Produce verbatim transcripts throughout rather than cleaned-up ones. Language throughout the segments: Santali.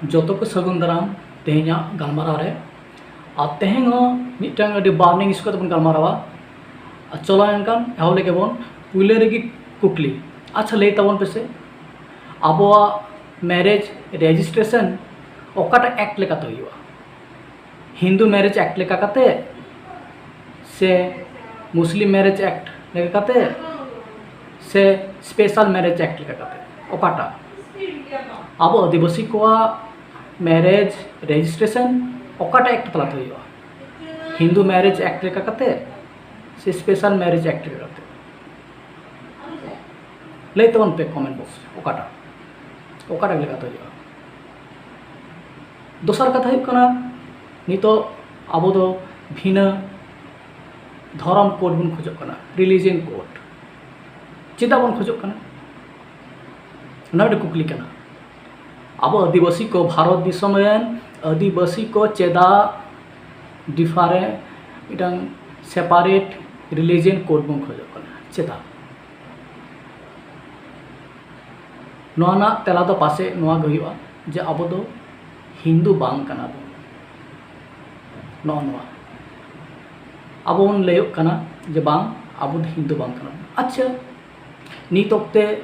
ᱡᱚᱛᱚ ᱠᱚ ᱥᱟᱹᱜᱩᱱ ᱫᱟᱨᱟᱢ ᱛᱮᱦᱮᱧᱟᱜ ᱜᱟᱞᱢᱟᱨᱟᱣ ᱨᱮ᱾ ᱟᱨ ᱛᱮᱦᱮᱧ ᱦᱚᱸ ᱢᱤᱫᱴᱟᱝ ᱟᱹᱰᱤ burning issue ᱠᱟᱛᱮ ᱵᱚᱱ ᱜᱟᱞᱢᱟᱨᱟᱣᱟ᱾ ᱟᱨ ᱪᱚᱞᱚ ᱮᱱᱠᱷᱟᱱ ᱮᱦᱚᱵ ᱞᱮᱜᱮ ᱵᱚᱱ᱾ ᱯᱩᱭᱞᱟᱹ ᱨᱮᱜᱮ ᱠᱩᱠᱞᱤ, ᱟᱪᱪᱷᱟ, ᱞᱟᱹᱭ ᱛᱟᱵᱚᱱ ᱯᱮᱥᱮ, ᱟᱵᱚᱣᱟᱜ marriage registration ᱚᱠᱟᱴᱟᱜ act ᱞᱮᱠᱟᱛᱮ ᱦᱩᱭᱩᱜᱼᱟ? ᱦᱤᱱᱫᱩ marriage act ᱞᱮᱠᱟ ᱠᱟᱛᱮ, ᱥᱮ ᱢᱩᱥᱞᱤᱢ marriage act ᱞᱮᱠᱟ ᱠᱟᱛᱮ, ᱥᱮ special marriage act ᱞᱮᱠᱟ ᱠᱟᱛᱮ? ᱚᱠᱟᱴᱟᱜ? ᱟᱵᱚ ᱟᱹᱫᱤᱵᱟᱹᱥᱤ ᱠᱚᱣᱟᱜ marriage registration ᱚᱠᱟᱴᱟᱜ act ᱛᱟᱞᱟᱛᱮ ᱦᱩᱭᱩᱜᱼᱟ? ᱦᱤᱱᱫᱩ marriage act ᱞᱮᱠᱟ ᱠᱟᱛᱮ ᱥᱮ special marriage act ᱞᱮᱠᱟ ᱠᱟᱛᱮ? ᱞᱟᱹᱭ ᱛᱟᱵᱚᱱ ᱯᱮ comment box ᱨᱮ, ᱚᱠᱟᱴᱟᱜ, ᱚᱠᱟᱴᱟᱜ ᱞᱮᱠᱟᱛᱮ ᱦᱩᱭᱩᱜᱼᱟ? ᱫᱚᱥᱟᱨ ᱠᱟᱛᱷᱟ ᱦᱩᱭᱩᱜ ᱠᱟᱱᱟ, ᱱᱤᱛᱚᱜ ᱟᱵᱚ ᱫᱚ ᱵᱷᱤᱱᱟᱹ ᱫᱷᱚᱨᱚᱢ code ᱵᱚᱱ ᱠᱷᱚᱡᱚᱜ ᱠᱟᱱᱟ, religion code᱾ ᱪᱮᱫᱟᱜ ᱵᱚᱱ ᱠᱷᱚᱡᱚᱜ ᱠᱟᱱᱟ? ᱚᱱᱟ ᱢᱤᱫᱴᱮᱱ ᱠᱩᱠᱞᱤ ᱠᱟᱱᱟ᱾ ᱟᱵᱚ ᱟᱹᱫᱤᱵᱟᱹᱥᱤ ᱠᱚ, ᱵᱷᱟᱨᱚᱛ ᱫᱤᱥᱚᱢ ᱨᱮᱱ ᱟᱹᱫᱤᱵᱟᱹᱥᱤ ᱠᱚ ᱪᱮᱫᱟᱜ different, ᱢᱤᱫᱴᱟᱝ separate religion code ᱵᱚᱱ ᱠᱷᱚᱡᱚᱜ ᱠᱟᱱᱟ? ᱪᱮᱫᱟᱜ? ᱱᱚᱣᱟ ᱨᱮᱱᱟᱜ ᱛᱮᱞᱟ ᱫᱚ ᱯᱟᱥᱮᱡ ᱱᱚᱣᱟ ᱜᱮ ᱦᱩᱭᱩᱜᱼᱟ ᱡᱮ ᱟᱵᱚ ᱫᱚ ᱦᱤᱱᱫᱩ ᱵᱟᱝ ᱠᱟᱱᱟ ᱵᱚᱱ᱾ ᱱᱚᱜᱼᱚ ᱱᱚᱣᱟ ᱟᱵᱚ ᱵᱚᱱ ᱞᱟᱹᱭᱚᱜ ᱠᱟᱱᱟ ᱡᱮ ᱵᱟᱝ, ᱟᱵᱚ ᱫᱚ ᱦᱤᱱᱫᱩ ᱵᱟᱝ ᱠᱟᱱᱟ ᱵᱚᱱ᱾ ᱟᱪᱪᱷᱟ, ᱱᱤᱛ ᱚᱠᱛᱮ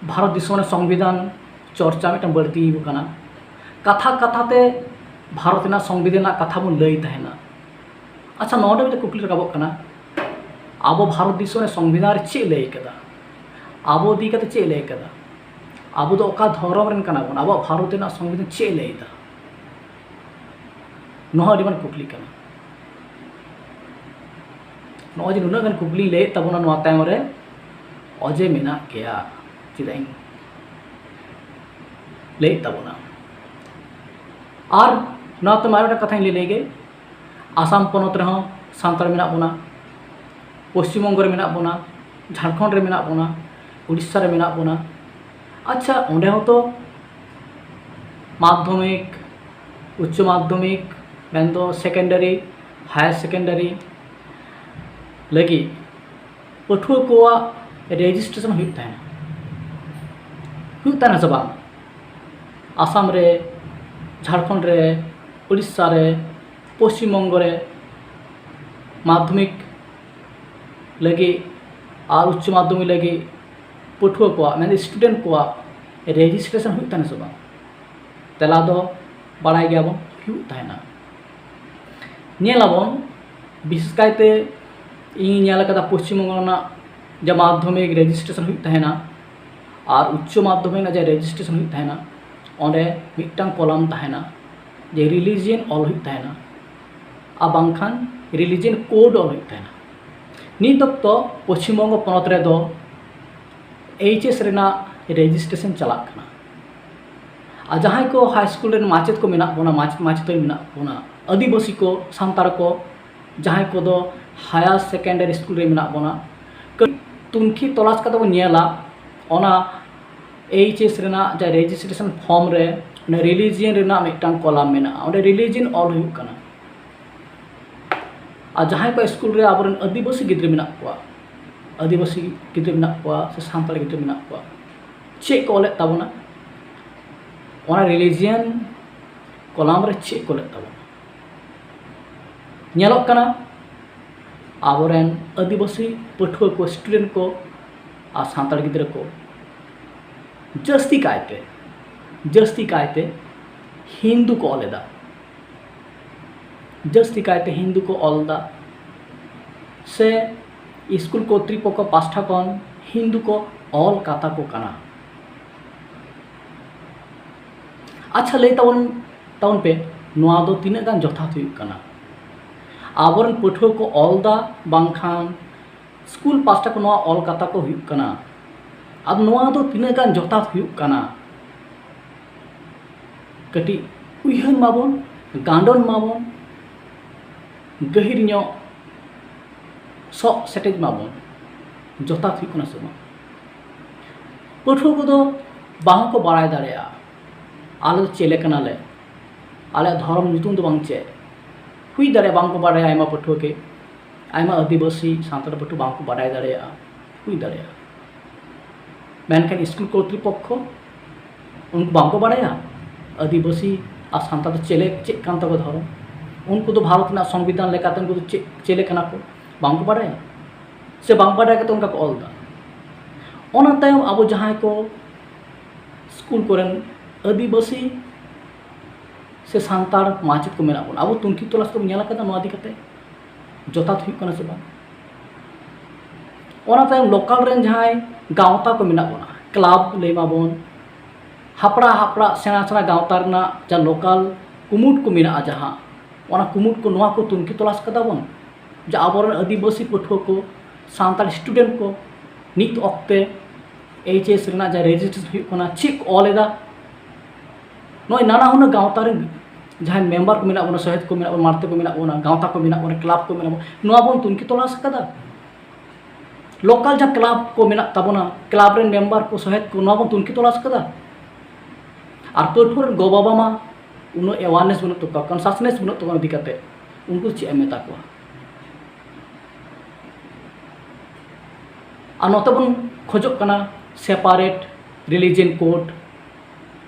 ᱵᱷᱟᱨᱚᱛ ᱫᱤᱥᱚᱢ ᱨᱮ ᱥᱚᱝᱵᱤᱫᱷᱟᱱ ᱪᱚᱨᱪᱟ ᱢᱤᱫᱴᱟᱝ ᱵᱟᱹᱲᱛᱤ ᱟᱠᱟᱱᱟ᱾ ᱠᱟᱛᱷᱟ ᱠᱟᱛᱷᱟ ᱛᱮ ᱵᱷᱟᱨᱚᱛ ᱨᱮᱱᱟᱜ ᱥᱚᱝᱵᱤᱫᱷᱟᱱ ᱨᱮᱱᱟᱜ ᱠᱟᱛᱷᱟ ᱵᱚᱱ ᱞᱟᱹᱭ ᱛᱟᱦᱮᱱᱟ᱾ ᱟᱪᱪᱷᱟ, ᱱᱚᱰᱮ ᱢᱤᱫᱴᱮᱱ ᱠᱩᱠᱞᱤ ᱨᱟᱠᱟᱵᱚᱜ ᱠᱟᱱᱟ, ᱟᱵᱚ ᱵᱷᱟᱨᱚᱛ ᱫᱤᱥᱚᱢ ᱨᱮ ᱥᱚᱝᱵᱤᱫᱷᱟᱱ ᱨᱮ ᱪᱮᱫ ᱞᱟᱹᱭ ᱠᱟᱫᱟ? ᱟᱵᱚ ᱤᱫᱤ ᱠᱟᱛᱮ ᱪᱮᱫ ᱞᱟᱹᱭ ᱠᱟᱫᱟ? ᱟᱵᱚ ᱫᱚ ᱚᱠᱟ ᱫᱷᱚᱨᱚᱢ ᱨᱮᱱ ᱠᱟᱱᱟ ᱵᱚᱱ? ᱟᱵᱚᱣᱟᱜ ᱵᱷᱟᱨᱚᱛ ᱨᱮᱱᱟᱜ ᱥᱚᱝᱵᱤᱫᱷᱟᱱ ᱪᱮᱫ ᱞᱟᱹᱭ ᱮᱫᱟ? ᱱᱚᱣᱟ ᱦᱚᱸ ᱟᱹᱰᱤ ᱢᱟᱨᱟᱝ ᱠᱩᱠᱞᱤ ᱠᱟᱱᱟ᱾ ᱱᱚᱜᱼᱚᱭ ᱡᱮ ᱱᱩᱱᱟᱹᱜ ᱜᱟᱱ ᱠᱩᱠᱞᱤᱧ ᱞᱟᱹᱭᱮᱫ ᱛᱟᱵᱚᱱᱟ, ᱱᱚᱣᱟ ᱛᱟᱭᱚᱢ ᱨᱮ ᱚᱡᱮ ᱢᱮᱱᱟᱜ ᱜᱮᱭᱟ ᱪᱮᱫᱟᱜ ᱤᱧ ᱞᱟᱹᱭᱮᱫ ᱛᱟᱵᱚᱱᱟ᱾ ᱟᱨ ᱱᱚᱣᱟ ᱛᱮ ᱟᱨ ᱢᱤᱫᱴᱟᱝ ᱠᱟᱛᱷᱟᱧ ᱞᱟᱹᱭ ᱞᱮᱜᱮ, ᱟᱥᱟᱢ ᱯᱚᱱᱚᱛ ᱨᱮᱦᱚᱸ ᱥᱟᱱᱛᱟᱲ ᱢᱮᱱᱟᱜ ᱵᱚᱱᱟ, ᱯᱚᱥᱪᱤᱢ ᱵᱚᱝᱜᱚ ᱨᱮ ᱢᱮᱱᱟᱜ ᱵᱚᱱᱟ, ᱡᱷᱟᱲᱠᱷᱚᱸᱰ ᱨᱮ ᱢᱮᱱᱟᱜ ᱵᱚᱱᱟ, ᱩᱲᱤᱥᱥᱟ ᱨᱮ ᱢᱮᱱᱟᱜ ᱵᱚᱱᱟ᱾ ᱟᱪᱪᱷᱟ, ᱚᱸᱰᱮ ᱦᱚᱸᱛᱚ ᱢᱟᱫᱽᱫᱷᱚᱢᱤᱠ, ᱩᱪᱪᱚ ᱢᱟᱫᱽᱫᱷᱚᱢᱤᱠ, ᱢᱮᱱᱫᱚ secondary, higher secondary ᱞᱟᱹᱜᱤᱫ ᱯᱟᱹᱴᱷᱩᱣᱟᱹ ᱠᱚᱣᱟᱜ registration ᱦᱩᱭᱩᱜ ᱛᱟᱦᱮᱱᱟ, ᱦᱩᱭᱩᱜ ᱛᱟᱦᱮᱱᱟ ᱥᱮ ᱵᱟᱝ? ᱟᱥᱟᱢ ᱨᱮ, ᱡᱷᱟᱲᱠᱷᱚᱸᱰ ᱨᱮ, ᱩᱲᱤᱥᱥᱟ ᱨᱮ, ᱯᱚᱥᱪᱤᱢ ᱵᱚᱝᱜᱚ ᱨᱮ ᱢᱟᱫᱽᱫᱷᱚᱢᱤᱠ ᱞᱟᱹᱜᱤᱫ ᱟᱨ ᱩᱪᱪᱚ ᱢᱟᱫᱽᱫᱷᱚᱢᱤᱠ ᱞᱟᱹᱜᱤᱫ ᱯᱟᱹᱴᱷᱩᱣᱟᱹ ᱠᱚᱣᱟᱜ, ᱢᱮᱱᱫᱚ student ᱠᱚᱣᱟᱜ registration ᱦᱩᱭᱩᱜ ᱛᱟᱦᱮᱱᱟ ᱥᱮ ᱵᱟᱝ? ᱛᱮᱞᱟ ᱫᱚ ᱵᱟᱲᱟᱭ ᱜᱮᱭᱟᱵᱚᱱ, ᱦᱩᱭᱩᱜ ᱛᱟᱦᱮᱱᱟ᱾ ᱧᱮᱞ ᱟᱵᱚᱱ, ᱵᱤᱥᱮᱥ ᱠᱟᱭᱛᱮ ᱤᱧ ᱧᱮᱞ ᱟᱠᱟᱫᱟ ᱯᱚᱥᱪᱤᱢ ᱵᱚᱝᱜᱚ ᱨᱮᱱᱟᱜ ᱡᱟ ᱢᱟᱫᱽᱫᱷᱚᱢᱤᱠ registration ᱦᱩᱭᱩᱜ ᱛᱟᱦᱮᱱᱟ ᱟᱨ ᱩᱪᱪᱚ ᱢᱟᱫᱽᱫᱷᱚᱢᱤᱠ ᱨᱮᱱᱟᱜ ᱡᱟ registration ᱦᱩᱭᱩᱜ ᱛᱟᱦᱮᱱᱟ, ᱚᱸᱰᱮ ᱢᱤᱫᱴᱟᱝ column ᱛᱟᱦᱮᱱᱟ ᱡᱮ religion ᱚᱞ ᱦᱩᱭᱩᱜ ᱛᱟᱦᱮᱱᱟ ᱟᱨ ᱵᱟᱝᱠᱷᱟᱱ religion code ᱚᱞ ᱦᱩᱭᱩᱜ ᱛᱟᱦᱮᱱᱟ᱾ ᱱᱤᱛ ᱚᱠᱛᱚ ᱯᱚᱥᱪᱤᱢ ᱵᱚᱝᱜᱚ ᱯᱚᱱᱚᱛ ᱨᱮᱫᱚ H S ᱨᱮᱱᱟᱜ registration ᱪᱟᱞᱟᱜ ᱠᱟᱱᱟ᱾ ᱟᱨ ᱡᱟᱦᱟᱸᱭ ᱠᱚ high school ᱨᱮᱱ ᱢᱟᱪᱮᱫ ᱠᱚ ᱢᱮᱱᱟᱜ ᱵᱚᱱᱟ, ᱢᱟᱪᱮᱫ ᱢᱟᱪᱮᱛᱟᱹᱱᱤ ᱢᱮᱱᱟᱜ ᱵᱚᱱᱟ, ᱟᱹᱫᱤᱵᱟᱹᱥᱤ ᱠᱚ, ᱥᱟᱱᱛᱟᱲ ᱠᱚ, ᱡᱟᱦᱟᱸᱭ ᱠᱚᱫᱚ higher secondary school ᱨᱮ ᱢᱮᱱᱟᱜ ᱵᱚᱱᱟ, ᱠᱟᱹᱴᱤᱡ ᱛᱩᱱᱠᱷᱤ ᱛᱚᱞᱟᱥ ᱠᱟᱛᱮ ᱵᱚᱱ ᱧᱮᱞᱟ, ᱚᱱᱟ H S ᱨᱮᱱᱟᱜ ᱡᱟᱦᱟᱸ registration form ᱨᱮ ᱚᱱᱟ religion ᱨᱮᱱᱟᱜ ᱢᱤᱫᱴᱟᱝ column ᱢᱮᱱᱟᱜᱼᱟ, ᱚᱸᱰᱮ religion ᱚᱞ ᱦᱩᱭᱩᱜ ᱠᱟᱱᱟ᱾ ᱟᱨ ᱡᱟᱦᱟᱸᱭ ᱠᱚ ᱥᱠᱩᱞ ᱨᱮ ᱟᱵᱚᱨᱮᱱ ᱟᱹᱫᱤᱵᱟᱹᱥᱤ ᱜᱤᱫᱽᱨᱟᱹ ᱢᱮᱱᱟᱜ ᱠᱚᱣᱟ, ᱟᱹᱫᱤᱵᱟᱹᱥᱤ ᱜᱤᱫᱽᱨᱟᱹ ᱢᱮᱱᱟᱜ ᱠᱚᱣᱟ ᱥᱮ ᱥᱟᱱᱛᱟᱲ ᱜᱤᱫᱽᱨᱟᱹ ᱢᱮᱱᱟᱜ ᱠᱚᱣᱟ, ᱪᱮᱫ ᱠᱚ ᱚᱞᱮᱫ ᱛᱟᱵᱚᱱᱟ? ᱚᱱᱟ religion column ᱨᱮ ᱪᱮᱫ ᱠᱚ ᱚᱞᱮᱫ ᱛᱟᱵᱚᱱᱟ? ᱧᱮᱞᱚᱜ ᱠᱟᱱᱟ, ᱟᱵᱚᱨᱮᱱ ᱟᱹᱫᱤᱵᱟᱹᱥᱤ ᱯᱟᱹᱴᱷᱩᱣᱟᱹ ᱠᱚ, student ᱠᱚ ᱟᱨ ᱥᱟᱱᱛᱟᱲ ᱜᱤᱫᱽᱨᱟᱹ ᱠᱚ ᱡᱟᱹᱥᱛᱤ ᱠᱟᱭᱛᱮ, ᱡᱟᱹᱥᱛᱤ ᱠᱟᱭᱛᱮ ᱦᱤᱱᱫᱩ ᱠᱚ ᱚᱞ ᱮᱫᱟ, ᱡᱟᱹᱥᱛᱤ ᱠᱟᱭᱛᱮ ᱦᱤᱱᱫᱩ ᱠᱚ ᱚᱞ ᱮᱫᱟ, ᱥᱮ ᱥᱠᱩᱞ ᱠᱚᱨᱛᱨᱤᱯᱚᱠᱠᱷᱚ ᱯᱟᱥᱴᱟ ᱠᱷᱚᱱ ᱦᱤᱱᱫᱩ ᱠᱚ ᱚᱞ ᱠᱟᱛᱟ ᱠᱚ ᱠᱟᱱᱟ᱾ ᱟᱪᱪᱷᱟ, ᱞᱟᱹᱭ ᱛᱟᱵᱚᱱ, ᱛᱟᱵᱚᱱ ᱯᱮ, ᱱᱚᱣᱟ ᱫᱚ ᱛᱤᱱᱟᱹᱜ ᱜᱟᱱ ᱡᱚᱛᱷᱟᱛ ᱦᱩᱭᱩᱜ ᱠᱟᱱᱟ? ᱟᱵᱚᱨᱮᱱ ᱯᱟᱹᱴᱷᱩᱣᱟᱹ ᱠᱚ ᱚᱞ ᱮᱫᱟ, ᱵᱟᱝᱠᱷᱟᱱ ᱥᱠᱩᱞ ᱯᱟᱥᱴᱟ ᱠᱷᱚᱱ ᱱᱚᱣᱟ ᱚᱞ ᱠᱟᱛᱟ ᱠᱚ ᱦᱩᱭᱩᱜ ᱠᱟᱱᱟ᱾ ᱟᱫᱚ ᱱᱚᱣᱟ ᱫᱚ ᱛᱤᱱᱟᱹᱜ ᱜᱟᱱ ᱡᱚᱛᱷᱟᱛ ᱦᱩᱭᱩᱜ ᱠᱟᱱᱟ? ᱠᱟᱹᱴᱤᱡ ᱩᱭᱦᱟᱹᱨ ᱢᱟᱵᱚᱱ, ᱜᱟᱱᱰᱚᱱ ᱢᱟᱵᱚᱱ, ᱜᱟᱹᱦᱤᱨ ᱧᱚᱜ ᱥᱚᱜ ᱥᱮᱴᱮᱡ ᱢᱟᱵᱚᱱ, ᱡᱚᱛᱷᱟᱛ ᱦᱩᱭᱩᱜ ᱠᱟᱱᱟ ᱥᱮ ᱵᱟᱝ? ᱯᱟᱹᱴᱷᱩᱣᱟᱹ ᱠᱚᱫᱚ ᱵᱟᱝ ᱠᱚ ᱵᱟᱲᱟᱭ ᱫᱟᱲᱮᱭᱟᱜᱼᱟ, ᱟᱞᱮ ᱫᱚ ᱪᱮᱞᱮ ᱠᱟᱱᱟᱞᱮ, ᱟᱞᱮᱭᱟᱜ ᱫᱷᱚᱨᱚᱢ ᱧᱩᱛᱩᱢ ᱫᱚ ᱵᱟᱝ ᱪᱮᱫ᱾ ᱦᱩᱭ ᱫᱟᱲᱮᱭᱟᱜᱼᱟ, ᱵᱟᱝ ᱠᱚ ᱵᱟᱲᱟᱭᱟ ᱟᱭᱢᱟ ᱯᱟᱹᱴᱷᱩᱣᱟᱹ ᱜᱮ, ᱟᱭᱢᱟ ᱟᱹᱫᱤᱵᱟᱹᱥᱤ ᱥᱟᱱᱛᱟᱲ ᱯᱟᱹᱴᱷᱩᱣᱟᱹ ᱵᱟᱝ ᱠᱚ ᱵᱟᱰᱟᱭ ᱫᱟᱲᱮᱭᱟᱜᱼᱟ, ᱦᱩᱭ ᱫᱟᱲᱮᱭᱟᱜᱼᱟ᱾ ᱢᱮᱱᱠᱷᱟᱱ ᱥᱠᱩᱞ ᱠᱚᱨᱛᱨᱤᱯᱚᱠᱠᱷᱚ ᱩᱱᱠᱩ ᱵᱟᱝ ᱠᱚ ᱵᱟᱲᱟᱭᱟ, ᱟᱹᱫᱤᱵᱟᱹᱥᱤ ᱟᱨ ᱥᱟᱱᱛᱟᱲ ᱫᱚ ᱪᱮᱞᱮ ᱪᱮᱫ ᱠᱟᱱ ᱛᱟᱠᱚ ᱫᱷᱚᱨᱚᱢ? ᱩᱱᱠᱩ ᱫᱚ ᱵᱷᱟᱨᱚᱛ ᱨᱮᱱᱟᱜ ᱥᱚᱝᱵᱤᱫᱷᱟᱱ ᱞᱮᱠᱟᱛᱮ ᱩᱱᱠᱩ ᱫᱚ ᱪᱮᱫ, ᱪᱮᱞᱮ ᱠᱟᱱᱟ ᱠᱚ? ᱵᱟᱝ ᱠᱚ ᱵᱟᱰᱟᱭᱟ, ᱥᱮ ᱵᱟᱝ ᱵᱟᱰᱟᱭ ᱠᱟᱛᱮ ᱚᱱᱠᱟ ᱠᱚ ᱚᱞ ᱮᱫᱟ? ᱚᱱᱟ ᱛᱟᱭᱚᱢ ᱟᱵᱚ ᱡᱟᱦᱟᱸᱭ ᱠᱚ ᱥᱠᱩᱞ ᱠᱚᱨᱮᱱ ᱟᱹᱫᱤᱵᱟᱹᱥᱤ ᱥᱮ ᱥᱟᱱᱛᱟᱲ ᱢᱟᱪᱮᱫ ᱠᱚ ᱢᱮᱱᱟᱜ ᱵᱚᱱᱟ, ᱟᱵᱚ ᱛᱩᱱᱠᱷᱤ ᱛᱚᱞᱟᱥ ᱠᱚᱵᱚᱱ ᱧᱮᱞ ᱟᱠᱟᱫᱟ ᱱᱚᱣᱟ ᱤᱫᱤ ᱠᱟᱛᱮ ᱡᱚᱛᱷᱟᱛ ᱦᱩᱭᱩᱜ ᱠᱟᱱᱟ ᱥᱮ ᱵᱟᱝ? ᱚᱱᱟ ᱛᱟᱭᱚᱢ ᱞᱳᱠᱟᱞ ᱨᱮᱱ ᱡᱟᱦᱟᱸᱭ ᱜᱟᱶᱛᱟ ᱠᱚ ᱢᱮᱱᱟᱜ ᱵᱚᱱᱟ, ᱠᱞᱟᱵᱽ ᱞᱟᱹᱭ ᱢᱟᱵᱚᱱ, ᱦᱟᱯᱲᱟ ᱦᱟᱯᱲᱟ ᱥᱮᱬᱟ ᱥᱮᱬᱟ ᱜᱟᱶᱛᱟ ᱨᱮᱱᱟᱜ ᱡᱟᱦᱟᱸ ᱞᱳᱠᱟᱞ ᱠᱩᱢᱩᱴ ᱠᱚ ᱢᱮᱱᱟᱜᱼᱟ, ᱡᱟᱦᱟᱸ ᱚᱱᱟ ᱠᱩᱢᱩᱴ ᱠᱚ, ᱱᱚᱣᱟ ᱠᱚ ᱛᱩᱱᱠᱷᱤ ᱛᱚᱞᱟᱥ ᱠᱟᱫᱟ ᱵᱚᱱ ᱡᱮ ᱟᱵᱚᱨᱮᱱ ᱟᱹᱫᱤᱵᱟᱹᱥᱤ ᱯᱟᱹᱴᱷᱩᱣᱟᱹ ᱠᱚ, ᱥᱟᱱᱛᱟᱲ ᱥᱴᱩᱰᱮᱱᱴ ᱠᱚ ᱱᱤᱛ ᱚᱠᱛᱮ ᱮᱭᱤᱪ ᱮᱥ ᱨᱮᱱᱟᱜ ᱡᱟᱦᱟᱸ ᱨᱮᱡᱤᱥᱴᱨᱮᱥᱚᱱ ᱦᱩᱭᱩᱜ ᱠᱟᱱᱟ, ᱪᱮᱫ ᱠᱚ ᱚᱞ ᱮᱫᱟ? ᱱᱚᱜᱼᱚᱭ ᱱᱟᱱᱟ ᱦᱩᱱᱟᱹᱨ ᱜᱟᱶᱛᱟ ᱨᱮᱱ ᱡᱟᱦᱟᱸᱭ ᱢᱮᱢᱵᱟᱨ ᱠᱚ ᱢᱮᱱᱟᱜ ᱵᱚᱱᱟ, ᱥᱚᱦᱮᱫ ᱠᱚ ᱢᱮᱱᱟᱜ ᱵᱚᱱᱟ, ᱢᱟᱲᱛᱮ ᱠᱚ ᱢᱮᱱᱟᱜ ᱵᱚᱱᱟ, ᱜᱟᱶᱛᱟ ᱠᱚ ᱢᱮᱱᱟᱜ ᱵᱚᱱᱟ, ᱠᱞᱟᱵᱽ ᱠᱚ ᱢᱮᱱᱟᱜ ᱵᱚᱱᱟ, ᱱᱚᱣᱟ ᱵᱚᱱ ᱛᱩᱱᱠᱷᱤ ᱛᱚᱞᱟᱥ ᱟᱠᱟᱫᱟ? ᱞᱳᱠᱟᱞ ᱡᱟᱦᱟᱸ ᱠᱞᱟᱵᱽ ᱠᱚ ᱢᱮᱱᱟᱜ ᱛᱟᱵᱚᱱᱟ, ᱠᱞᱟᱵᱽ ᱨᱮᱱ ᱢᱮᱢᱵᱟᱨ ᱠᱚ, ᱥᱚᱦᱮᱫ ᱠᱚ, ᱱᱚᱣᱟ ᱵᱚᱱ ᱛᱩᱱᱠᱷᱤ ᱛᱚᱞᱟᱥ ᱟᱠᱟᱫᱟ? ᱟᱨ ᱯᱟᱹᱴᱷᱩᱣᱟᱹ ᱨᱮᱱ ᱜᱚ-ᱵᱟᱵᱟ ᱢᱟ ᱩᱱᱟᱹᱜ ᱮᱣᱟᱨᱱᱮᱥ ᱵᱟᱹᱱᱩᱜ ᱛᱟᱠᱚᱣᱟ, ᱠᱚᱱᱥᱟᱥᱱᱮᱥ ᱵᱟᱹᱱᱩᱜ ᱛᱟᱠᱚᱣᱟ ᱤᱫᱤ ᱠᱟᱛᱮ, ᱩᱱᱠᱩ ᱪᱮᱫ ᱮᱢ ᱢᱮᱛᱟ ᱠᱚᱣᱟ? ᱟᱨ ᱱᱚᱛᱮ ᱵᱚᱱ ᱠᱷᱚᱡᱚᱜ ᱠᱟᱱᱟ ᱥᱮᱯᱟᱨᱮᱴ ᱨᱤᱞᱤᱡᱤᱭᱟᱱ ᱠᱳᱰ,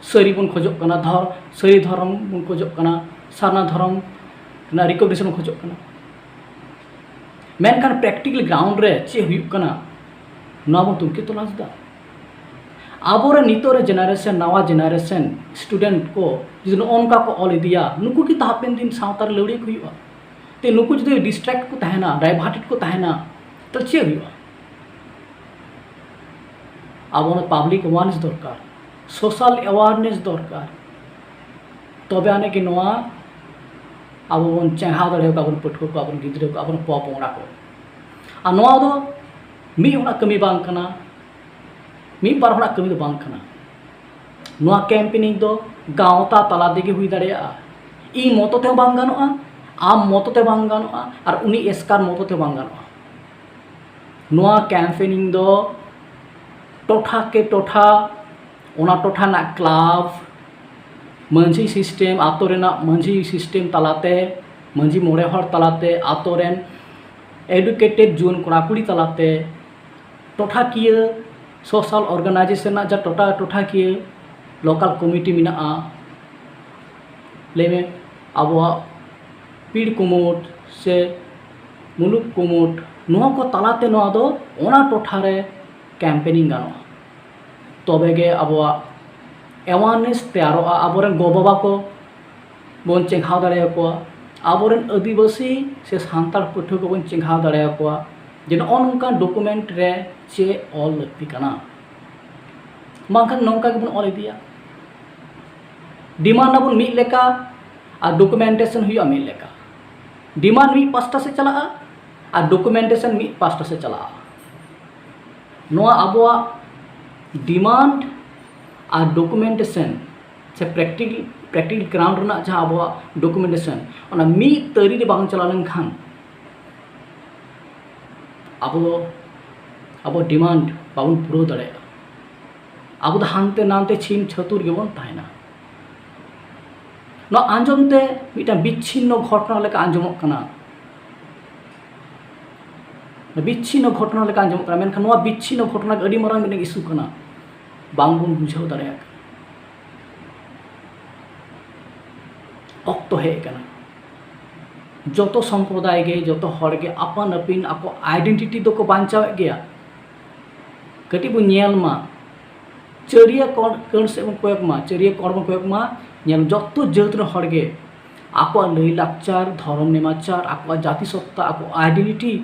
ᱥᱟᱹᱨᱤ ᱵᱚᱱ ᱠᱷᱚᱡᱚᱜ ᱠᱟᱱᱟ, ᱫᱷᱚᱨ-, ᱥᱟᱹᱨᱤ ᱫᱷᱚᱨᱚᱢ ᱵᱚᱱ ᱠᱷᱚᱡᱚᱜ ᱠᱟᱱᱟ, ᱥᱟᱨᱱᱟ ᱫᱷᱚᱨᱚᱢ ᱨᱮᱱᱟᱜ ᱨᱤᱠᱚᱜᱱᱤᱥᱚᱱ ᱵᱚᱱ ᱠᱷᱚᱡᱚᱜ ᱠᱟᱱᱟ᱾ ᱢᱮᱱᱠᱷᱟᱱ ᱯᱨᱮᱠᱴᱤᱠᱮᱞ ᱜᱨᱟᱣᱩᱱᱰ ᱨᱮ ᱪᱮᱫ ᱦᱩᱭᱩᱜ ᱠᱟᱱᱟ, ᱱᱚᱣᱟ ᱵᱚᱱ ᱛᱩᱱᱠᱷᱤ ᱛᱚᱞᱟᱥ ᱮᱫᱟ? ᱟᱵᱚᱨᱮᱱ ᱱᱤᱛᱚᱜ ᱨᱮ ᱡᱮᱱᱟᱨᱮᱥᱚᱱ, ᱱᱟᱣᱟ ᱡᱮᱱᱟᱨᱮᱥᱚᱱ ᱥᱴᱩᱰᱮᱱᱴ ᱠᱚ ᱡᱩᱫᱤ ᱱᱚᱜᱼᱚ ᱱᱚᱝᱠᱟ ᱠᱚ ᱚᱞ ᱤᱫᱤᱭᱟ, ᱱᱩᱠᱩ ᱠᱤᱱᱛᱩ ᱦᱟᱯᱮᱱ ᱫᱤᱱ ᱥᱟᱶᱛᱟ ᱨᱮ ᱞᱟᱹᱣᱲᱤᱭᱟᱹ ᱠᱚ ᱦᱩᱭᱩᱜᱼᱟ᱾ ᱛᱮ ᱱᱩᱠᱩ ᱡᱩᱫᱤ ᱰᱤᱥᱴᱨᱟᱠᱴ ᱠᱚ ᱛᱟᱦᱮᱱᱟ, ᱰᱟᱭᱵᱷᱟᱨᱴᱮᱰ ᱠᱚ ᱛᱟᱦᱮᱱᱟ, ᱛᱟᱦᱞᱮ ᱪᱮᱫ ᱦᱩᱭᱩᱜᱼᱟ? ᱟᱵᱚ ᱚᱱᱟ ᱯᱟᱵᱽᱞᱤᱠ ᱮᱣᱟᱨᱱᱮᱥ ᱫᱚᱨᱠᱟᱨ, ᱥᱳᱥᱟᱞ ᱮᱣᱟᱨᱱᱮᱥ ᱫᱚᱨᱠᱟᱨ, ᱛᱚᱵᱮ ᱟᱹᱱᱤᱡ ᱜᱮ ᱱᱚᱣᱟ ᱟᱵᱚ ᱵᱚᱱ ᱪᱮᱸᱜᱷᱟᱣ ᱫᱟᱲᱮᱭᱟᱠᱚᱣᱟ, ᱟᱵᱚᱨᱮᱱ ᱯᱟᱹᱴᱷᱩᱣᱟᱹ ᱠᱚ, ᱟᱵᱚᱨᱮᱱ ᱜᱤᱫᱽᱨᱟᱹ ᱠᱚ, ᱟᱵᱚᱨᱮᱱ ᱯᱚᱼᱯᱚᱝᱲᱟ ᱠᱚ᱾ ᱟᱨ ᱱᱚᱣᱟ ᱫᱚ ᱢᱤᱫ ᱦᱚᱲᱟᱜ ᱠᱟᱹᱢᱤ ᱵᱟᱝ ᱠᱟᱱᱟ, ᱢᱤᱫ ᱵᱟᱨ ᱦᱚᱲᱟᱜ ᱠᱟᱹᱢᱤ ᱫᱚ ᱵᱟᱝ ᱠᱟᱱᱟ᱾ ᱱᱚᱣᱟ ᱠᱮᱢᱯᱮᱱᱤᱝ ᱫᱚ ᱜᱟᱶᱛᱟ ᱛᱟᱞᱟ ᱛᱮᱜᱮ ᱦᱩᱭ ᱫᱟᱲᱮᱭᱟᱜᱼᱟ᱾ ᱤᱧ ᱢᱚᱛᱚ ᱛᱮᱦᱚᱸ ᱵᱟᱝ ᱜᱟᱱᱚᱜᱼᱟ, ᱟᱢ ᱢᱚᱛᱚ ᱛᱮ ᱵᱟᱝ ᱜᱟᱱᱚᱜᱼᱟ, ᱟᱨ ᱩᱱᱤ ᱮᱥᱠᱟᱨ ᱢᱚᱛᱚ ᱛᱮ ᱵᱟᱝ ᱜᱟᱱᱚᱜᱼᱟ᱾ ᱱᱚᱣᱟ ᱠᱮᱢᱯᱮᱱᱤᱝ ᱫᱚ ᱴᱚᱴᱷᱟ ᱠᱮ ᱴᱚᱴᱷᱟ, ᱚᱱᱟ ᱴᱚᱴᱷᱟ ᱨᱮᱱᱟᱜ ᱠᱞᱟᱵᱽ, ᱢᱟᱹᱡᱷᱤ ᱥᱤᱥᱴᱮᱢ, ᱟᱛᱳ ᱨᱮᱱᱟᱜ ᱢᱟᱹᱡᱷᱤ ᱥᱤᱥᱴᱮᱢ ᱛᱟᱞᱟᱛᱮ, ᱢᱟᱹᱡᱷᱤ ᱢᱚᱬᱮ ᱦᱚᱲ ᱛᱟᱞᱟᱛᱮ, ᱟᱛᱳ ᱨᱮᱱ ᱮᱰᱩᱠᱮᱴᱮᱰ ᱡᱩᱣᱟᱹᱱ ᱠᱚᱲᱟ ᱠᱩᱲᱤ ᱛᱟᱞᱟᱛᱮ, ᱴᱚᱴᱷᱟᱠᱤᱭᱟᱹ ᱥᱳᱥᱟᱞ ᱚᱨᱜᱟᱱᱟᱭᱡᱮᱥᱚᱱ ᱨᱮᱱᱟᱜ ᱡᱟᱦᱟᱸ ᱴᱚᱴᱷᱟ, ᱴᱚᱴᱷᱟᱠᱤᱭᱟᱹ ᱞᱳᱠᱟᱞ ᱠᱚᱢᱤᱴᱤ ᱢᱮᱱᱟᱜᱼᱟ, ᱞᱟᱹᱭ ᱢᱮ, ᱟᱵᱚᱣᱟᱜ ᱯᱤᱲ ᱠᱩᱢᱩᱴ ᱥᱮ ᱢᱩᱞᱩᱠ ᱠᱩᱢᱩᱴ, ᱱᱚᱣᱟ ᱠᱚ ᱛᱟᱞᱟᱛᱮ ᱱᱚᱣᱟ ᱫᱚ ᱚᱱᱟ ᱴᱚᱴᱷᱟ ᱨᱮ ᱠᱮᱢᱯᱮᱱᱤᱝ ᱜᱟᱱᱚᱜᱼᱟ᱾ ᱛᱚᱵᱮ ᱜᱮ ᱟᱵᱚᱣᱟᱜ ᱮᱣᱟᱨᱱᱮᱥ ᱛᱮᱭᱟᱨᱚᱜᱼᱟ, ᱟᱵᱚᱨᱮᱱ ᱜᱚ-ᱵᱟᱵᱟ ᱠᱚ ᱵᱚᱱ ᱪᱮᱸᱜᱷᱟᱣ ᱫᱟᱲᱮᱭᱟᱠᱚᱣᱟ, ᱟᱵᱚᱨᱮᱱ ᱟᱹᱫᱤᱵᱟᱹᱥᱤ ᱥᱮ ᱥᱟᱱᱛᱟᱲ ᱯᱟᱹᱴᱷᱩᱣᱟᱹ ᱠᱚᱵᱚᱱ ᱪᱮᱸᱜᱷᱟᱣ ᱫᱟᱲᱮᱭᱟᱠᱚᱣᱟ ᱡᱮ ᱱᱚᱜᱼᱚ ᱱᱚᱝᱠᱟᱱ ᱰᱚᱠᱩᱢᱮᱱᱴ ᱨᱮ ᱪᱮᱫ ᱚᱞ ᱞᱟᱹᱠᱛᱤ ᱠᱟᱱᱟ᱾ ᱵᱟᱝᱠᱷᱟᱱ ᱱᱚᱝᱠᱟ ᱜᱮᱵᱚᱱ ᱚᱞ ᱤᱫᱤᱭᱟ, ᱰᱤᱢᱟᱱᱰ ᱟᱵᱚᱱ ᱢᱤᱫ ᱞᱮᱠᱟ ᱟᱨ ᱰᱚᱠᱩᱢᱮᱱᱴᱮᱥᱚᱱ ᱦᱩᱭᱩᱜᱼᱟ ᱢᱤᱫ ᱞᱮᱠᱟ᱾ ᱰᱤᱢᱟᱱᱰ ᱢᱤᱫ ᱯᱟᱥᱴᱟ ᱥᱮᱫ ᱪᱟᱞᱟᱜᱼᱟ ᱟᱨ ᱰᱚᱠᱩᱢᱮᱱᱴᱮᱥᱚᱱ ᱢᱤᱫ ᱯᱟᱥᱴᱟ ᱥᱮᱫ ᱪᱟᱞᱟᱜᱼᱟ᱾ ᱱᱚᱣᱟ ᱟᱵᱚᱣᱟᱜ ᱰᱤᱢᱟᱱᱰ ᱟᱨ ᱰᱚᱠᱩᱢᱮᱱᱴᱮᱥᱚᱱ ᱥᱮ ᱯᱨᱮᱠᱴᱤᱠᱟᱞ, ᱯᱨᱮᱠᱴᱤᱠᱟᱞ ᱜᱨᱟᱣᱩᱱᱰ ᱨᱮᱱᱟᱜ ᱡᱟᱦᱟᱸ ᱟᱵᱚᱣᱟᱜ ᱰᱚᱠᱩᱢᱮᱱᱴᱮᱥᱚᱱ, ᱚᱱᱟ ᱢᱤᱫ ᱛᱟᱹᱨᱤ ᱨᱮ ᱵᱟᱝ ᱪᱟᱞᱟᱣ ᱞᱮᱱᱠᱷᱟᱱ ᱟᱵᱚ ᱫᱚ ᱟᱵᱚ ᱰᱤᱢᱟᱱᱰ ᱵᱟᱵᱚᱱ ᱯᱩᱨᱟᱹᱣ ᱫᱟᱲᱮᱭᱟᱜᱼᱟ᱾ ᱟᱵᱚ ᱫᱚ ᱦᱟᱱᱛᱮ ᱱᱟᱱᱛᱮ ᱪᱷᱤᱢ ᱪᱷᱟᱹᱛᱩᱨ ᱜᱮᱵᱚᱱ ᱛᱟᱦᱮᱱᱟ᱾ ᱱᱚᱣᱟ ᱟᱸᱡᱚᱢ ᱛᱮ ᱢᱤᱫᱴᱟᱝ ᱵᱤᱪᱪᱷᱤᱱᱱᱚ ᱜᱷᱚᱴᱚᱱᱟ ᱞᱮᱠᱟ ᱟᱸᱡᱚᱢᱚᱜ ᱠᱟᱱᱟ, ᱵᱤᱪᱪᱷᱤᱱᱱᱚ ᱜᱷᱚᱴᱚᱱᱟ ᱞᱮᱠᱟ ᱟᱸᱡᱚᱢᱚᱜ ᱠᱟᱱᱟ, ᱢᱮᱱᱠᱷᱟᱱ ᱱᱚᱣᱟ ᱵᱤᱪᱪᱷᱤᱱᱱᱚ ᱜᱷᱚᱴᱚᱱᱟ ᱜᱮ ᱟᱹᱰᱤ ᱢᱟᱨᱟᱝ ᱢᱤᱫᱴᱟᱝ ᱤᱥᱩ ᱠᱟᱱᱟ, ᱵᱟᱝᱵᱚᱱ ᱵᱩᱡᱷᱟᱹᱣ ᱫᱟᱲᱮᱭᱟᱜ ᱠᱟᱱᱟ᱾ ᱚᱠᱛᱚ ᱦᱮᱡ ᱟᱠᱟᱱᱟ, ᱡᱚᱛᱚ ᱥᱚᱢᱯᱨᱚᱫᱟᱭ ᱜᱮ, ᱡᱚᱛᱚ ᱦᱚᱲ ᱜᱮ ᱟᱯᱟᱱ ᱟᱹᱯᱤᱱ ᱟᱠᱚ ᱟᱭᱰᱮᱱᱴᱤᱴᱤ ᱫᱚᱠᱚ ᱵᱟᱧᱪᱟᱣᱮᱫ ᱜᱮᱭᱟ᱾ ᱠᱟᱹᱴᱤᱡ ᱵᱚᱱ ᱧᱮᱞ ᱢᱟ, ᱪᱟᱹᱨᱤᱭᱟᱹ ᱠᱚᱬ-, ᱠᱟᱹᱬ ᱥᱮᱫ ᱵᱚᱱ ᱠᱚᱭᱚᱜ ᱢᱟ, ᱪᱟᱹᱨᱤᱭᱟᱹ ᱠᱚᱬ ᱵᱚᱱ ᱠᱚᱭᱚᱜ ᱢᱟ, ᱧᱮᱞ ᱡᱚᱛᱚ ᱡᱟᱹᱛ ᱨᱮᱱ ᱦᱚᱲ ᱜᱮ ᱟᱠᱚᱣᱟᱜ ᱞᱟᱹᱭ ᱞᱟᱠᱪᱟᱨ, ᱫᱷᱚᱨᱚᱢ ᱱᱮᱢᱟᱪᱟᱨ, ᱟᱠᱚᱣᱟᱜ ᱡᱟᱹᱛᱤ ᱥᱚᱛᱛᱟ, ᱟᱠᱚ ᱟᱭᱰᱮᱱᱴᱤᱴᱤ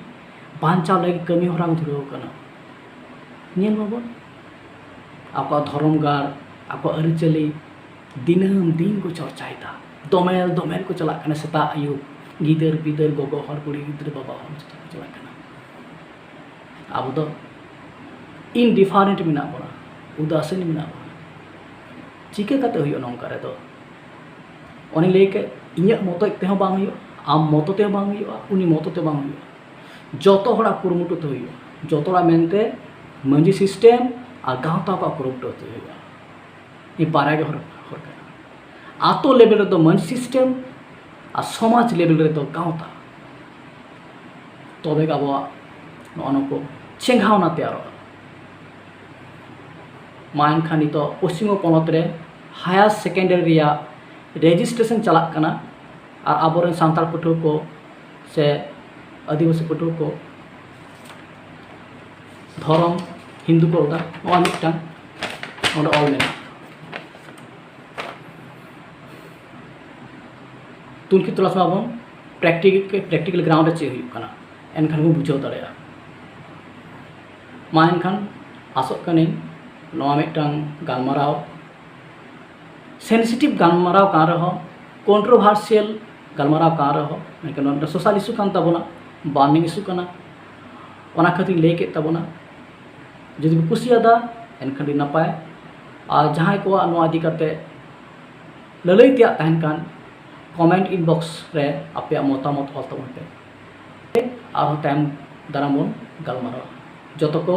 ᱵᱟᱧᱪᱟᱣ ᱞᱟᱹᱜᱤᱫ ᱠᱟᱹᱢᱤ ᱦᱚᱨᱟ ᱠᱚ ᱫᱷᱩᱨᱟᱹᱣ ᱟᱠᱟᱱᱟ᱾ ᱧᱮᱞ ᱢᱟᱵᱚᱱ, ᱟᱠᱚᱣᱟᱜ ᱫᱷᱚᱨᱚᱢ ᱜᱟᱲ, ᱟᱠᱚᱣᱟᱜ ᱟᱹᱨᱤᱪᱟᱹᱞᱤ ᱫᱤᱱᱟᱹᱢ ᱫᱤᱱ ᱠᱚ ᱪᱚᱨᱪᱟᱭᱮᱫᱟ᱾ ᱫᱚᱢᱮᱞ ᱫᱚᱢᱮᱞ ᱠᱚ ᱪᱟᱞᱟᱜ ᱠᱟᱱᱟ, ᱥᱮᱛᱟᱜ ᱟᱹᱭᱩᱵ, ᱜᱤᱫᱟᱹᱨ ᱯᱤᱫᱟᱹᱨ, ᱜᱚᱜᱚ ᱦᱚᱲ, ᱠᱩᱲᱤ ᱜᱤᱫᱽᱨᱟᱹ, ᱵᱟᱵᱟ ᱦᱚᱲ, ᱡᱚᱛᱚ ᱠᱚ ᱪᱟᱞᱟᱜ ᱠᱟᱱᱟ᱾ ᱟᱵᱚ ᱫᱚ ᱤᱱᱰᱤᱯᱷᱟᱨᱮᱱᱴ ᱢᱮᱱᱟᱜ ᱵᱚᱱᱟ, ᱩᱫᱟᱥᱤᱱ ᱢᱮᱱᱟᱜ ᱵᱚᱱᱟ᱾ ᱪᱤᱠᱟᱹ ᱠᱟᱛᱮ ᱦᱩᱭᱩᱜᱼᱟ ᱱᱚᱝᱠᱟ ᱨᱮᱫᱚ? ᱚᱱᱮ ᱞᱟᱹᱭ ᱠᱮᱫ, ᱤᱧᱟᱹᱜ ᱢᱚᱛᱚᱡ ᱛᱮᱦᱚᱸ ᱵᱟᱝ ᱦᱩᱭᱩᱜᱼᱟ, ᱟᱢ ᱢᱚᱛᱚ ᱛᱮᱦᱚᱸ ᱵᱟᱝ ᱦᱩᱭᱩᱜᱼᱟ, ᱩᱱᱤ ᱢᱚᱛᱚ ᱛᱮ ᱵᱟᱝ ᱦᱩᱭᱩᱜᱼᱟ᱾ ᱡᱚᱛᱚ ᱦᱚᱲᱟᱜ ᱠᱩᱨᱩᱢᱩᱴᱩ ᱛᱮ ᱦᱩᱭᱩᱜᱼᱟ᱾ ᱡᱚᱛᱚ ᱦᱚᱲᱟᱜ ᱢᱮᱱᱛᱮ ᱢᱟᱹᱡᱷᱤ ᱥᱤᱥᱴᱮᱢ ᱟᱨ ᱜᱟᱶᱛᱟ ᱠᱚᱣᱟᱜ ᱠᱩᱨᱩᱢᱩᱴᱩ ᱛᱮ ᱦᱩᱭᱩᱜᱼᱟ᱾ ᱱᱤᱭᱟᱹ ᱵᱟᱨᱭᱟ ᱜᱮ ᱦᱚᱨ, ᱦᱚᱨ ᱠᱟᱱᱟ᱾ ᱟᱛᱳ ᱞᱮᱵᱮᱞ ᱨᱮᱫᱚ ᱢᱟᱹᱡᱷᱤ ᱥᱤᱥᱴᱮᱢ ᱟᱨ ᱥᱚᱢᱟᱡᱽ ᱞᱮᱵᱮᱞ ᱨᱮᱫᱚ ᱜᱟᱶᱛᱟ᱾ ᱛᱚᱵᱮ ᱜᱮ ᱟᱵᱚᱣᱟᱜ ᱱᱚᱜᱼᱚ ᱱᱚᱣᱟ ᱠᱚ ᱪᱮᱸᱜᱷᱟᱣᱱᱟ ᱛᱮᱭᱟᱨᱚᱜᱼᱟ᱾ ᱢᱟ ᱮᱱᱠᱷᱟᱱ ᱱᱤᱛᱚᱜ ᱯᱚᱥᱪᱤᱢ ᱵᱚᱝᱜᱚ ᱯᱚᱱᱚᱛ ᱨᱮ ᱦᱟᱭᱟᱨ ᱥᱮᱠᱮᱱᱰᱟᱨᱤ ᱨᱮᱭᱟᱜ ᱨᱮᱡᱤᱥᱴᱨᱮᱥᱚᱱ ᱪᱟᱞᱟᱜ ᱠᱟᱱᱟ, ᱟᱨ ᱟᱵᱚᱨᱮᱱ ᱥᱟᱱᱛᱟᱲ ᱯᱟᱹᱴᱷᱩᱣᱟᱹ ᱠᱚ ᱥᱮ ᱟᱹᱫᱤᱵᱟᱹᱥᱤ ᱯᱟᱹᱴᱷᱩᱣᱟᱹ ᱠᱚ ᱫᱷᱚᱨᱚᱢ ᱦᱤᱱᱫᱩ ᱠᱚ ᱚᱞ ᱮᱫᱟ, ᱱᱚᱣᱟ ᱢᱤᱫᱴᱟᱝ ᱱᱚᱰᱮ ᱚᱞ ᱢᱮᱱᱟᱜᱼᱟ᱾ ᱛᱩᱱᱠᱷᱤ ᱛᱚᱞᱟᱥ ᱢᱟᱵᱚᱱ ᱯᱨᱮᱠᱴᱤᱠ ᱯᱨᱮᱠᱴᱤᱠᱮᱞ ᱜᱨᱟᱣᱩᱱᱰ ᱨᱮ ᱪᱮᱫ ᱦᱩᱭᱩᱜ ᱠᱟᱱᱟ, ᱮᱱᱠᱷᱟᱱ ᱵᱚᱱ ᱵᱩᱡᱷᱟᱹᱣ ᱫᱟᱲᱮᱭᱟᱜᱼᱟ᱾ ᱢᱟ ᱮᱱᱠᱷᱟᱱ ᱟᱥᱚᱜ ᱠᱟᱹᱱᱟᱹᱧ ᱱᱚᱣᱟ ᱢᱤᱫᱴᱟᱝ ᱜᱟᱞᱢᱟᱨᱟᱣ, ᱥᱮᱱᱥᱤᱴᱤᱵᱷ ᱜᱟᱞᱢᱟᱨᱟᱣ ᱠᱟᱱ ᱨᱮᱦᱚᱸ, ᱠᱚᱱᱴᱨᱳᱵᱷᱟᱨᱥᱤᱭᱟᱞ ᱜᱟᱞᱢᱟᱨᱟᱣ ᱠᱟᱱ ᱨᱮᱦᱚᱸ, ᱢᱮᱱᱠᱷᱟᱱ ᱱᱚᱣᱟ ᱢᱤᱫᱴᱟᱝ ᱥᱳᱥᱟᱞ ᱤᱥᱩ ᱠᱟᱱ ᱛᱟᱵᱚᱱᱟ, ᱵᱟᱨᱱᱤᱝ ᱤᱥᱩ ᱠᱟᱱᱟ, ᱚᱱᱟ ᱠᱷᱟᱹᱛᱤᱨ ᱤᱧ ᱞᱟᱹᱭ ᱠᱮᱫ ᱛᱟᱵᱚᱱᱟ᱾ ᱡᱩᱫᱤ ᱯᱮ ᱠᱩᱥᱤᱭᱟᱫᱟ, ᱮᱱᱠᱷᱟᱱ ᱟᱹᱰᱤ ᱱᱟᱯᱟᱭ᱾ ᱟᱨ ᱡᱟᱦᱟᱸᱭ ᱠᱚᱣᱟᱜ ᱱᱚᱣᱟ ᱤᱫᱤ ᱠᱟᱛᱮ ᱞᱟᱹᱞᱟᱹᱭ ᱛᱮᱭᱟᱜ ᱛᱟᱦᱮᱱ ᱠᱷᱟᱱ, ᱠᱚᱢᱮᱱᱴ ᱤᱱᱵᱚᱠᱥ ᱨᱮ ᱟᱯᱮᱭᱟᱜ ᱢᱚᱛᱟᱢᱚᱛ ᱚᱞ ᱛᱟᱵᱚᱱ ᱯᱮ᱾ ᱟᱨᱦᱚᱸ ᱛᱟᱭᱚᱢ ᱫᱟᱨᱟᱢ ᱵᱚᱱ ᱜᱟᱞᱢᱟᱨᱟᱣᱟ᱾ ᱡᱚᱛᱚ ᱠᱚ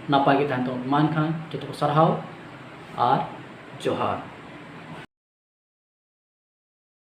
ᱱᱟᱯᱟᱭ ᱜᱮ ᱛᱟᱦᱮᱱ ᱛᱟᱵᱚᱱ ᱢᱟ᱾ ᱮᱱᱠᱷᱟᱱ ᱡᱚᱛᱚ ᱠᱚ ᱥᱟᱨᱦᱟᱣ ᱟᱨ ᱡᱚᱦᱟᱨ᱾